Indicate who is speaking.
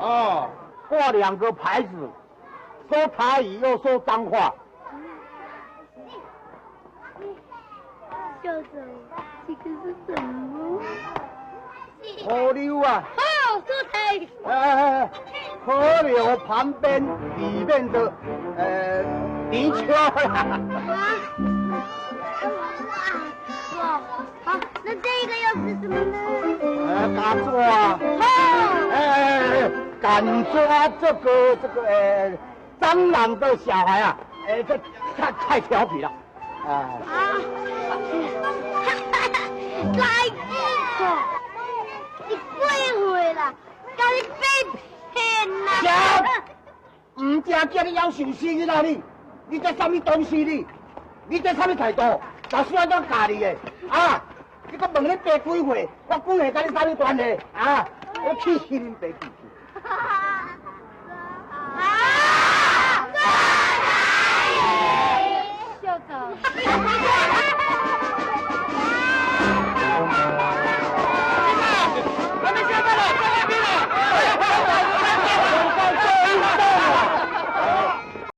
Speaker 1: 哦，掛兩個牌子，說台語又說髒話。
Speaker 2: 校長，這個是什麼？
Speaker 1: 河流啊！
Speaker 2: 好，說台語。
Speaker 1: 哎哎哎，河流旁邊裡面的泥鰍啦。
Speaker 2: 啊！哇，好，那這個又是什麼呢？
Speaker 1: 敢抓。
Speaker 2: 好。
Speaker 1: 哎哎哎，敢抓這個蟑螂的小孩啊！哎，這太調皮了。啊！
Speaker 2: 啊！來幾個？你幾歲啦？共你被騙啦！
Speaker 1: 毋正叫你夭壽死啦你！你這啥物東西你？你這啥物態度？老師按怎教你的？啊！你閣問你爸幾歲？我幾歲佮你啥物關係？啊！我氣死恁爸氣死！